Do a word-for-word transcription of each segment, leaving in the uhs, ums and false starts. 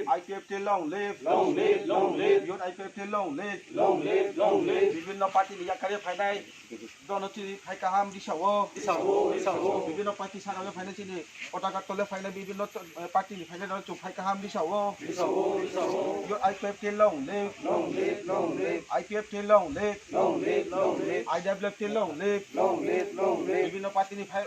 I P F T long live. Long live, long live. Youth I P F T long live. Long live, long live. Bibhinno party ni yakarwi phainai dono chini phai kaham disao. Disao, disao. Bibhinno party saka phainai chini Kota Gatole phainai bibhinno, eh, party ni phainai dono chuk phai kaham disao. Disao, disao. Youth I P F T long live. Long live, long live. I P F T long live. Long live, long live. I W F T long live. Long live, long live. Bibhinno party ni phai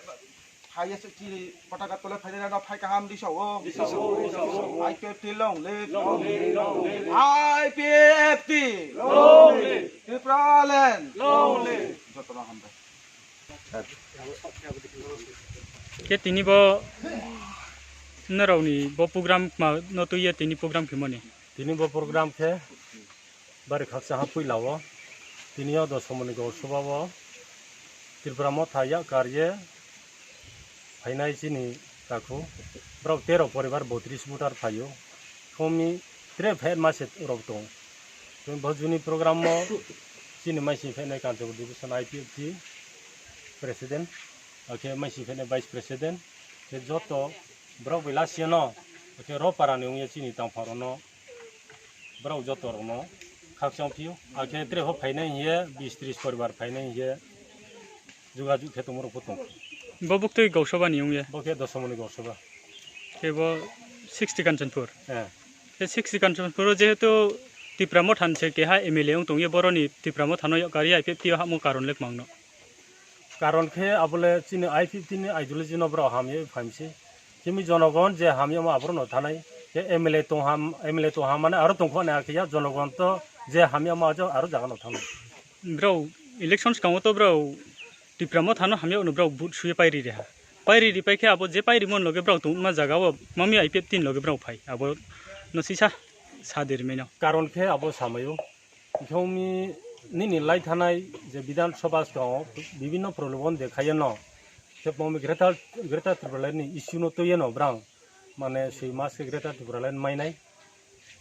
Phaiya se chini Kota Gatole phainai rok phai kaham disao. Disao, disao. I P F T long live. Long live, long live. I P F T. Long live. Tipraland. Long live. Jotono hambai. Khe tini bo norokni bo program ma no tuiya tini program khimoni. Tini bo program khe bari khaksa ha puila o. Tini o Dosomoni Gausabha o Tripura Motha yak karye phainai chini takhu. Borok tero poribar botris voter phaio. Khomi tre phet mase rok tong. Tini bo juni program o chini maising phainai Kanchanpur division I P F T president. Akhe maising phainai vice president. Khe joto borok bai last year no. Akhe ro para ni wngya chini tangpharo no. Borok joto rokno khakchang phio. Akhe tre ho phainai hiye bis tris poribar phainai hiye jugajug khe tongmorok bo tong. Bo buktui Gausabha ni wngya? Bo khe Dosomoni Gausabha. Khe bo sixty Kanchanpur. Eh. Khe sixty Kanchanpur o jehetu Tipra Motha ni se keha M L A wng tongya, boroni Tipra Motha no yakarya I P F T o hamo karon le kwmang no. Karon khe abole chini I P F T ni ideology no borok hamya phaimsi. Chini jonogon je hamya ma aborok no thanai. Khe M L A tong ham, M L A tong ham mane aro tongkho ne akhe ya jonogon to je hamya ma ajo aro jaga no thanai. Bro, elections kango to bro, Tipra Motha no hamya no bro vote suye pairi reha. Pairi ri paikhe abo je pairi mon loge bro tong ma jaga o mami I P F T ni loge bro phai. Abo no sisa sadir meno. Karon khe abo samayo. Hwnkhe wngmi nini lai thanai je Bidhan Sabha song bibhinno problem dekhaiyano. Khe bo wngmi Greater, Greater Tipraland ni issue no twi yano brang. Mane swi mas khe Greater Tipraland mainai.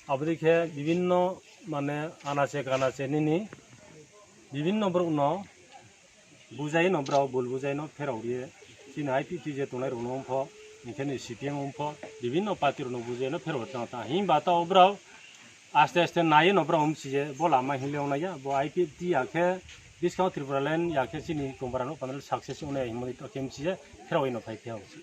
Aboni khe bibhinno mane anache kanache nini bibhinno borok no Bujaino brao bul bujaino pherao riye. Chini I P T je tongnai rokno wngpho, hinkhe ni C P M wngpho, bibhinno party rokno bujaino pherao tang tang. Himba tao brao aste aste naiyeno brao wngsiye, bo lama hinle wngnaiya, bo I P F T ya khe biskang Tripura land ya khe chini Kombarano panel success wngnai himoni to khe wngsiye, pherao ino phai khe wngsi.